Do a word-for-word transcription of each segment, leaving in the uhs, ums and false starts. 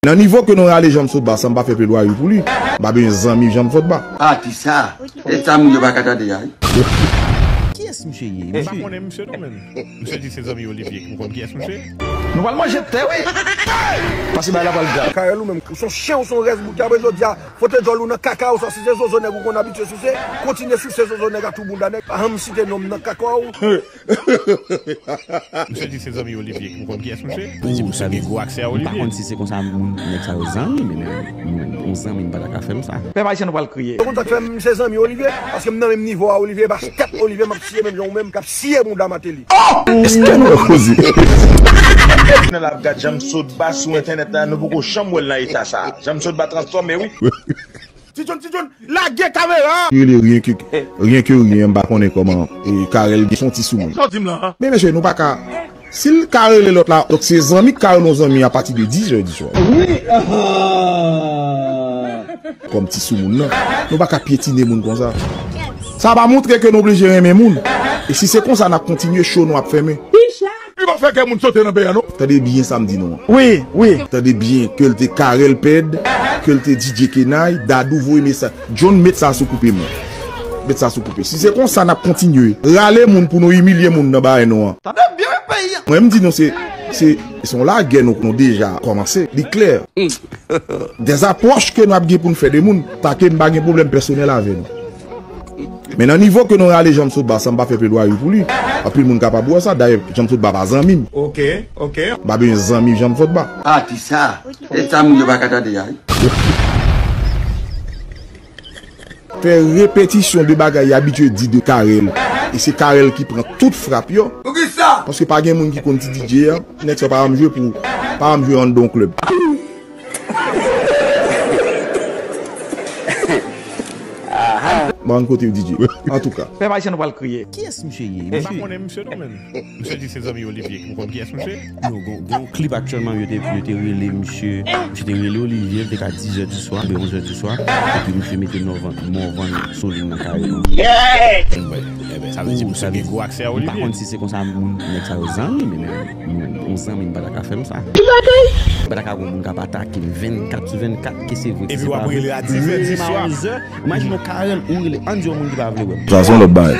Nan nivo ke nou rale Jean Sotba, san m pa fè pledwayi pou li, m pa bezwen zanmi Jean Sotba. Pati sa, e sa moun yo pa ka tande a wi. Kiyès misye ye? M pa konnen misye non menm. Misye di se zanmi Olivier. M konn kiyès misye ye. Nou pral manje tè wi. Pase bay la pral grav. Karèl ou menm, ou se yon chen, ou se yon rès bouke. Apre jodi a, fote djòl ou nan kaka ou sa, si se zozo nèg ou konn abitye souse, kontinye souse zozo nèg a tou bounda nèg. Pa janm site non m nan kaka ou. Misye di se zanmi Olivier. M konn kiyès misye ye. Misye gen gwo aksè a Olivier. M pa konn si se konsa moun nèg sa yo zanmi, men yon zanmi m pa ta ka fè m sa. Pèp ayisyen nou pral kriye. Ou konn sa k fè m se zanmi Olivier? Paske m nan menm nivo a Olivier, e pa tèt Olivier m ap siye menm jan ou menm k ap siye bounda Martelly. Èske nou wè koze? Nan l ap gad Jean Sotba sou entènèt la, nou poko janm wè l nan eta sa. Jean Sotba transfòme wi. Ti John, Ti John, lage kamera a! Rele ryen ke ryen ke ryen, m pa konnen kòman e Karèl gen son ti soumoun. Sa w di m la a? Men mesye, nou pa ka. Si l ka rele lòt la, donk se zanmi k ka rele yon zanmi apati de dis è di swa. Wi, ahan. Kòm ti soumoun nan. Nou pa ka pyetine moun konsa. Sa pa montre ke nou oblije renmen moun. E si se konsa n ap kontinye, cho nou ap fèmen. Li pa fè kè moun sote nan peyi a non. Tande byen sa m di nou an. Wi, wi. Tande byen, ke l te Carel Ped, ke l te D J Kenay, Dadou voye mesaj. John, met sa sou koupe mwen. Met sa sou koupe. Si se konsa n ap kontinye rale moun pou nou imilye moun nan bagay nou an. Tande byen peyi a. Mwen m di nou se se se yon lagè nou nou deja kòmanse. Li klè. Dèzapwòch ke nou ap gen pou n fè de moun, pa ke m pa gen pwoblèm pèsonèl avè nou. Men nan nivo ke nou rale Jean Sotba, san m pa fè pledwayi pou li, anpil moun kapab wè sa. Dayè, Jean Sotba pa zanmi m. Ok, ok. M pa bezwen zanmi Jean Sotba. Pati sa, e sa moun yo pa ka tande a. Fè repetisyon de bagay y abitye di de Carel. E se Carel ki pran tout frap yo. Poukisa? Paske pa gen moun ki konn ti D J a. Nèg sa pa janm jwe pou, pa janm jwe anndan yon klèb. Bann kote yo D J. Antouka. Pèp ayisyen nou pral kriye. Kiyès misye ye? M pa konnen misye non menm. Misye di se zanmi Olivier. M konn kiyès misye ye. Yo, gen yon klip aktyèlman yo te yo te rele misye. Misye te rele Olivier, li te ka dis è di swa, oubyen onz è di swa. Epi misye mete Morvan, Morvan Solin nan kareman. Ebyen, sa vle di misye gen gwo aksè a Olivier. M pa konn si se konsa moun nèg sa yo zanmi, men yon zanmi m pa ta ka fè m sa. M pa ta ka gen yon moun k ap atake m vennkat sou vennkat, ke se vre, ke se pa vre. Epi w ap rele a dis è di swa. Imajine w Carel ou rele, ann di yon moun ki pa vle wè m. Sa se yon lòt bagay.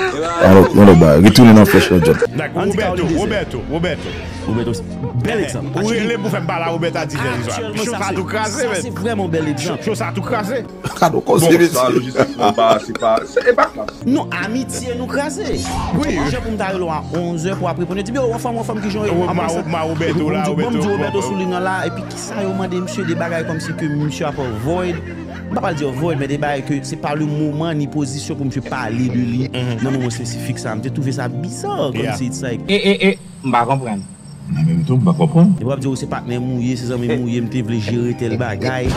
Yon lòt bagay. Retounen nan flèch lòt jan. Roberto, Roberto, Roberto. Roberto, bèl egzanp. Ou rele m pou fè m pale a Roberto a dis è di swa. Show sa tou kraze, men. Sa se vrèman bèl egzanp. Show sa tou kraze. Gade yon koze, mesye. Sa lojistik, se pa, se pa klas. Non, amitye nou kraze. Wi. Jan pou m ta rele w a onz è pou w ap reponn, yo di m, yo, w anfòm, w anfòm, kijan w ye? Ou ap pase. Ou ap di Roberto la, Roberto. Epi kisa yo mande misye, de bagay kòmsi ke misye ap avoid. M pa pral di avoid, men de bagay ke se pa le moman ni pozisyon pou misye pale de li nan moman espesifik sa. M te twouve sa biza, kòmsi it's like. E, e, e, m pa konprann. Mwen menm tou, m pa konprann. Epi w ap di w se patnè m ou ye, se zanmi m ou ye, m te vle jere tèl bagay.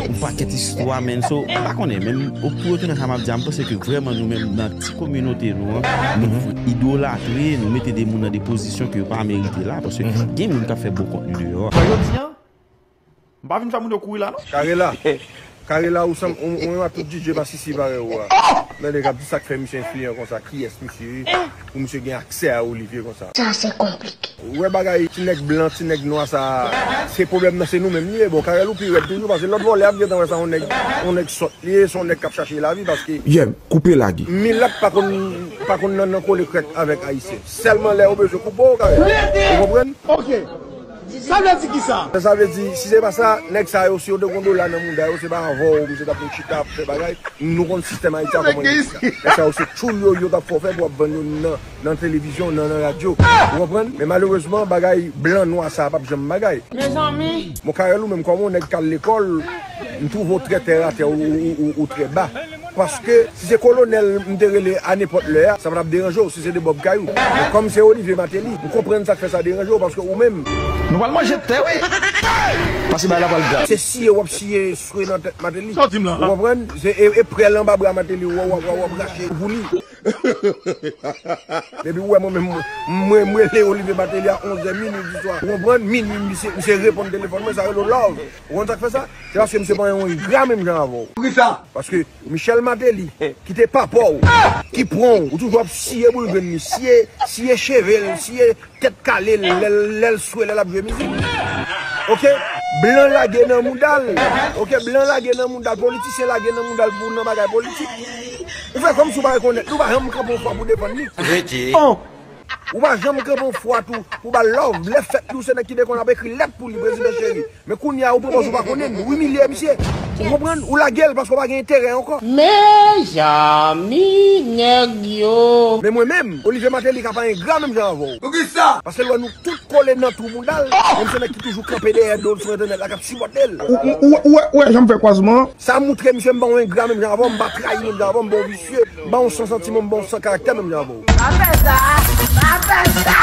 Yon pakèt istwa, man. So, m pa konnen, men m, pou retounen sa m ap di a, m panse ke vrèman nou menm nan ti kominote nou an, nou idolatre, nou mete de moun nan de pozisyon ke yo pa merite la, paske gen moun k ap fè bon kontni deyò a. Jodi a, m pa vin fè moun yo kouri la, non. Karela. Karela, ou sanm, ou, ou menm ak tout D J masisi parèy ou a. Men nèg ap di sa k fè misye enfliyan konsa, kiyès misye ye, pou misye gen aksè a Olivier konsa. Sa se konplike. Ou wè bagay ti nèg blan, ti nèg nwa sa, se pwoblèm nan se nou menm li ye. Bon, Karel ou pi rèd toujou, paske lòt vòlè ap gentan wè sa yon nèg, yon nèg sòt li ye, se yon nèg k ap chache lavi, paske. Yeah, koupe lage. Milat pa konn, pa konn nan, nan kole krèk avèk ayisyen. Sèlman lè yo bezwen koupe w, Karel. Ou konprann? Ok. Sa vle di kisa? Sa vle di, si se pa sa, nèg sa yo, si yo te gon dola nan mouda yo, se pa avè w misye t ap vin chita ap fè bagay. Nou konn sistèm Ayiti a kòman li ye. Nèg sa yo se tchoul yo, yo t ap fè w fè pou w ap vann yo nan, nan televizyon, nan, nan radyo. Ou konprann? Men malerezman, bagay blan nwa sa a p ap janm bagay. Mezanmi! Bon, Karel ou menm, kòm yon nèg k al lekòl, m twouve w trè tèratè, ou, ou, ou, ou trè ba. Paske si se kolonèl m te rele a nenpòt lè a, sa pa t ap deranje w si se de Bòb Kayou. Men kòm se Olivier Martelly, m konprann sa k fè sa deranje w, paske ou menm. Nou pral manje tè wi! Pase bay la pral grav. Se siye w ap siye swe nan tèt Martelly. Sa w di m la? Ou konprann? Se e, e prèl anba bra Martelly w ap, w ap, w ap rache pou li. Depi w wè mwen menm, mwen, mwen rele Olivier Martelly a onz è minui di swa. Ou konprann? Minui, misye, misye reponn telefòn mwen, sa rele w love. Ou konn sa k fè sa? Se paske misye pa yon engra menm jan avè w. Poukisa? Paske Michel Martelly, ki te papa w, ki pran w, ou toujou ap siye boul grenn li, siye, siye cheve l, siye tèt kale l, lè l, lè l swe, lè l ap jwe mizik. Ok, blan lage nan mouda l. Ok, blan lage nan mouda l. Politisyen lage nan mouda l pou nan bagay politik. Ou fè kòmsi ou pa rekonèt li, ou pa janm kanpe yon fwa pou defann li. Rete. Bon. Ou pa janm kanpe yon fwa tou pou ba l love. Lè fèt li, ou se nèg ki te konn ap ekri lèt pou li, prezidan cheri. Men kounye a, ou pran pòz ou pa konnen l, ou imilye misye. Ou konprann? Ou lage l paske ou pa gen enterè ankò. Mezanmi, nèg yo. Men mwen menm, Olivier Martelly ka pa engra menm jan avè w. Poukisa? Paske l wè nou tout kole nan twou mouda l, men m se nèg ki toujou kanpe dèyè do l sou entènèt la, k ap sipòte l. Ou, ou, ou, ou, ou wè jan m fè kwazman an? Sa moutre misye m pa yon engra menm jan avè w, m pa trayi menm jan avè w, m pa yon visye, m pa yon san santiman, m pa yon san karaktè menm jan avè w. Pa fè sa! Pa fè sa!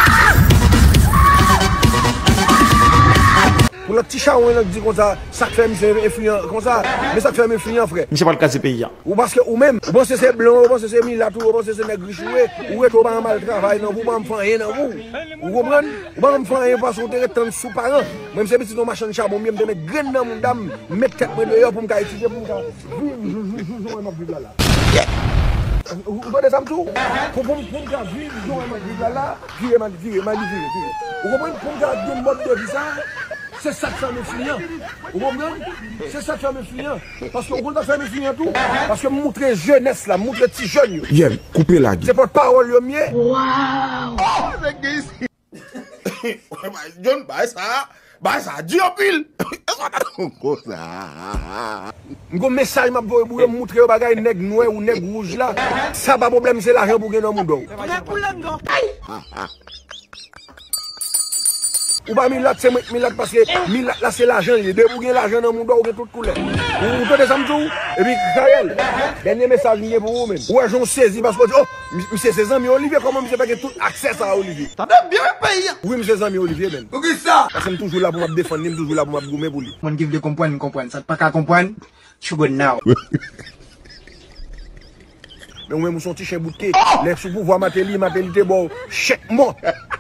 Pou lòt ti chawony lan k di konsa, sa k fè misye enfliyan konsa, men sa k fè m enfliyan, frè. Misye pral kraze peyi a. Ou paske ou menm, ou panse se blan, ou panse se milat, ou panse se nèg rich ou ye, ou rete ou pa janm al travay nan vi w, ou pa janm fè anyen nan vi w. Ou konprann? Ou pa janm fè anyen paske ou te ret tann sou paran. Mwen, m se pitit yon machann chabon, m ye, m te met grenn nan mouda m, m met tèt mwen deyò pou m ka etidye, pou m ka viv jou, jou, jou, jan mwen m ap viv la, la. Ou, ou tande sa m di w? Pou, pou, pou m ka viv jan mwen m ap viv la, la, vire, man, vire, man, vire, vire. Ou konprann? Pou m ka gen mòd de vi sa, se sa k fè m enfliyan. Ou konprann? Se sa k fè m enfliyan. Paske ou konn sa k fè m enfliyan tou? Paske m moutre jenès la, m moutre ti jèn yo. Yeah, koupe la, Guy. Se pòtpawòl yo m ye. Wow! John, bay sa, bay sa di anpil. Konsa. M gon mesaj m ap voye pou yo, m moutre yo bagay nèg nwè ou nèg wouj la. Sa pa pwoblèm, se lajan pou gen nan mouda w. Prè pou langa w. Ou pa milat, se mwen k milat paske milat la se lajan l ye. Depi w gen lajan nan mouda w, ou gen tout koulè. Ou, ou tande sa m di w? Epi Kayèl, dènye mesaj m gen pou ou menm. Ou wè jan w sezi paske w di, oh, mi-, misye se zanmi Olivier, kòman misye fè gen tout aksè sa a Olivier? Tande byen wi peyi a. Wi, m se zanmi Olivier menm. Poukisa? Paske m toujou la pou m ap defann li, m toujou la pou m ap goumen pou li. Moun ki vle konprann, konprann. Sa k pa ka konprann, you good now. Men ou menm ou se yon ti chen bout ke. Lè sou pouvwa Martelly, Martelly te ba w chèk mò.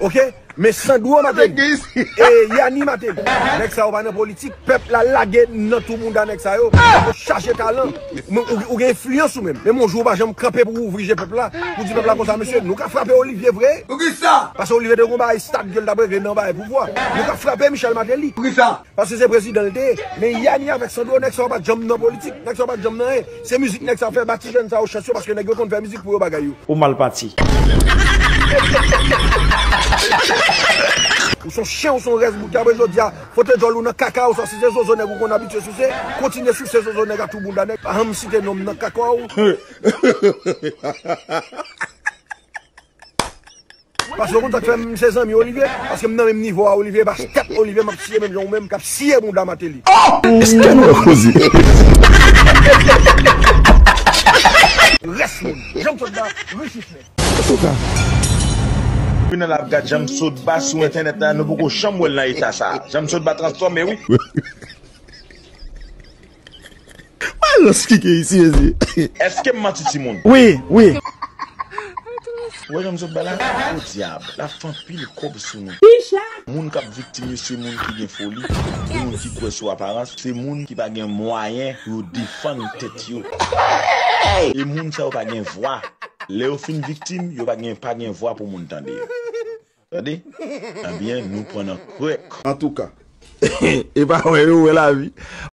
Ok? Men Sandro Martelly, e Yani Martelly, nèg sa yo pa nan politik. Pèp la lage nan twou mouda nèg sa yo. Yo chache talan. Men ou, ou gen enfliyans ou menm. Menm yon jou ou pa janm kanpe pou ouvri je pèp la, pou di pèp la konsa, mesye, nou ka frape Olivier vre. Poukisa? Paske Olivier te gon bagay stad ke l t ap regle nan bagay pouvwa. Nou ka frape Michel Martelly. Poukisa? Paske se prezidan l te ye. Men Yani avèk Sandro, nèg sa yo pa t janm nan politik, nèg sa yo pa t janm nan anyen. Se mizik nèg sa yo fè, ba ti jèn sa yo chans yo, paske nèg yo konn fè mizik pou yo bagay yo. Ou mal pati. Ou se yon chen, ou se yon rès bout ke apre jodi a, fote djòl ou nan kaka w, sa si se zozo nèg ou konn abitye souse, kontinye souse zozo nèg a twou bounda nèg. Pa janm site non m nan kaka w. Paske ou konn sa k fè m se zanmi Olivier, paske m nan menm nivo a Olivier, e pa tèt Olivier m ap siye menm jan ou menm k ap siye bounda Martelly. Èske nou wè koze? Rès moun, jan m sot la, rich ou frè. Antouka. Kriminèl ap gad jan m sot ba sou entènèt la, nou poko janm wè l nan eta sa. Jan m sot ba transfòme wi. Balans kike isi, mesye. Èske m manti, timoun? Wi, wi. Ou wè jan m sot ba la? O dyab, l ap fè anpil kòb sou nou. Moun k ap viktim yo se moun ki gen foli, se moun ki kwè sou aparans, se moun ki pa gen mwayen pou yo defann tèt yo. E moun sa yo pa gen vwa. Lè yo fin viktim, yo pa gen, pa gen vwa pou moun tande yo. Tande? Ebyen, nou pran nan krèk. Antouka. E pa wè yo wè lavi.